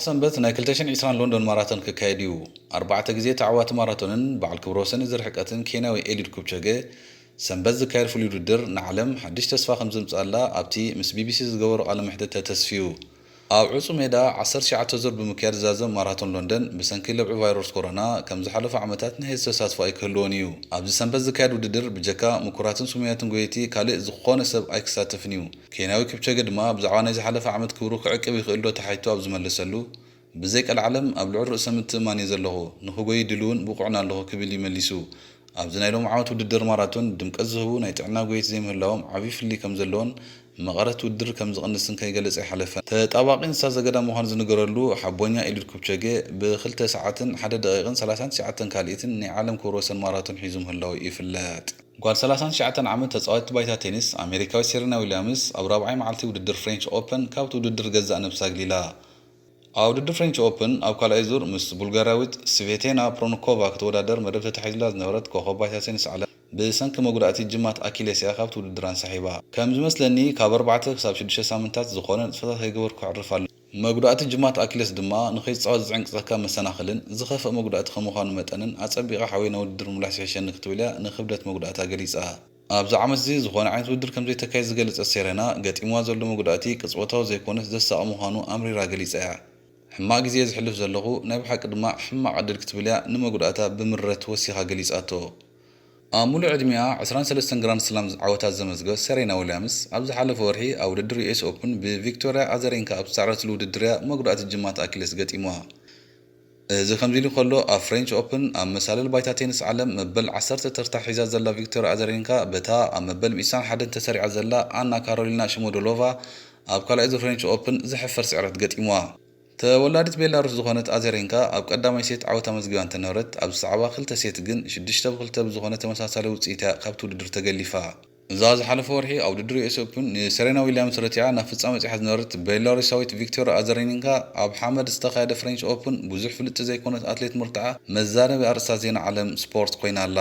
ሰንበት ናይ ክልተ ሽሕን ዕስራን ሎንዶን ማራቶን ክካየድ እዩ። ኣርባዕተ ግዜ ተዓዋቲ ማራቶንን በዓል ክብረ ወሰን እዚ ርሕቀትን ኬንያዊ ኤሊድ ኩፕቸገ ሰንበት ዝካየድ ፍሉይ ውድድር ንዓለም ሓድሽ ተስፋ ከም ዘምጽኣላ ኣብቲ ምስ ቢቢሲ ዝገበሮ ቃለ መሕትት ተተስፍዩ። ኣብ ዕጹው ሜዳ ዓሰርተ ትሽዓተ ዙር ብምክያድ ዝዛዘም ማራቶን ሎንደን ብሰንኪ ለብዒ ቫይረስ ኮሮና ከም ዝሓለፉ ዓመታት ናይ ህዝቢ ተሳትፎ ኣይክህልዎን እዩ። ኣብዚ ሰንበት ዝካየድ ውድድር ብጀካ ምኩራትን ስሙያትን ጎየይቲ ካልእ ዝኾነ ሰብ ኣይክሳተፍን እዩ። ኬንያዊ ኪፕቸገ ድማ ብዛዕባ ናይ ዝሓለፈ ዓመት ክብሩ ክዕቅብ ይኽእል ዶ ተሓቲቱ ኣብ ዝመለሰሉ፣ ብዘይ ቀልዓለም ኣብ ልዑል ርእሰ ምትእምማን እየ ዘለኹ፣ ንኽጎዪ ድሉውን ብቑዕን ኣለኹ ክብል እዩ መሊሱ። ኣብዚ ናይ ሎሚ ዓመት ውድድር ማራቶን ድምቀት ዝህቡ ናይ ጥዕና ጎየይቲ ዘይምህላዎም ዓብዪ ፍልልይ ከም ዘለዎን መቐረት ውድድር ከም ዝቕንስን ከይገለጸ ኣይሓለፈን። ተጣባቒ እንስሳ ዘገዳም ምዃኑ ዝንገረሉ ሓቦኛ ኤሊድ ኩፕቸገ ብክልተ ሰዓትን ሓደ ደቂቕን ሰላሳን ትሽዓተን ካልኢትን ናይ ዓለም ክብረ ወሰን ማራቶን ሒዙ ምህላዉ ይፍለጥ። ጓል ሰላሳን ትሽዓተን ዓመት ተጻዋቲት ባይታ ቴኒስ ኣሜሪካዊት ሴሬና ዊልያምስ ኣብ ራብዓይ መዓልቲ ውድድር ፍሬንች ኦፐን ካብቲ ውድድር ገዛእ ነብሳ ኣግሊላ። ኣብ ውድድር ፍሬንች ኦፕን ኣብ ካልኣይ ዙር ምስ ቡልጋርያዊት ስቬቴና ፕሮንኮቫ ክትወዳደር መደብ ተታሒዙላ ዝነበረት ኮኸብ ባይታ ቴኒስ ዓለም ብሰንኪ መጉዳእቲ ጅማት ኣኪሌስ እያ ካብቲ ውድድር ኣንሳሒባ። ከም ዝመስለኒ ካብ ኣርባዕተ ክሳብ ሽዱሽተ ሳምንታት ዝኾነ ንጥፈታት ከይገበርኩ ከዕርፍ ኣለኒ። መጉዳእቲ ጅማት ኣኪሌስ ድማ ንኸይትጻወት ዝዕንቅጸካ መሰናኽልን ዝኸፍእ መጉዳእቲ ከም ምዃኑ መጠንን ኣጸቢቐ ሓውየ ናብ ውድድር ምምላስ ይሕሸኒ ክትብል እያ ንክብደት መጉዳእታ ገሊጻ። ኣብዚ ዓመት እዚ ዝኾነ ዓይነት ውድድር ከም ዘይተካይድ ዝገለጸት ሴሬና፣ ገጢምዋ ዘሎ መጉዳእቲ ቅጽበታዊ ዘይኮነስ ዘሳቒ ምዃኑ ኣምሪራ ገሊጻ እያ። ሕማቕ ግዜ እየ ዘሕልፍ ዘለኹ፣ ናይ ብሓቂ ድማ ሕማቕ ዕድል ክትብል እያ ንመጉዳእታ ብምረት ወሲኻ ገሊጻቶ። ኣብ ሙሉእ ዕድሚኣ ዕስራን ሰለስተን ግራንድ ስላም ዓወታት ዘመዝገበት ሴሬና ዊልያምስ፣ ኣብ ዝሓለፈ ወርሒ ኣብ ውድድር ዩ ኤስ ኦፕን ብቪክቶርያ ኣዘሬንካ ኣብ ዝተጻዕረትሉ ውድድር እያ መጉዳእቲ ጅማት ኣኪለስ ገጢምዋ። እዚ ከምዚ ኢሉ ከሎ፣ ኣብ ፍሬንች ኦፕን ኣብ መሳልል ባይታ ቴኒስ ዓለም መበል ዓሰርተ ተርታ ሒዛ ዘላ ቪክቶርያ ኣዘሬንካ፣ በታ ኣብ መበል ሚእቲ ሓደን ተሰሪዓ ዘላ ኣና ካሮሊና ሽሞዶሎቫ ኣብ ካልኣይ ዙር ፍሬንች ኦፕን ዘሕፍር ስዕረት ገጢምዋ። ተወላዲት ቤላሩስ ዝኾነት ኣዘሬንካ ኣብ ቀዳማይ ሴት ዓወት ኣመዝጊባ እንተነበረት፣ ኣብ ዝሰዕባ ክልተ ሴት ግን ሽዱሽተ ብክልተ ብዝኾነ ተመሳሳሊ ውጽኢት እያ ካብቲ ውድድር ተገሊፋ። እዛ ዝሓለፈ ወርሒ ኣብ ውድድር ዩ ኤስ ኦፕን ንሰሬና ዊልያምስ ረቲዓ ናብ ፍጻመ በጺሓ ዝነበረት ቤላሩሳዊት ቪክቶርያ ኣዘሬኒንካ ኣብ ሓመድ ዝተኻየደ ፍሬንች ኦፕን ብዙሕ ፍልጥቲ ዘይኮነት ኣትሌት ምርትዓ መዛረቢ ኣርእስታት ዜና ዓለም ስፖርት ኮይና ኣላ።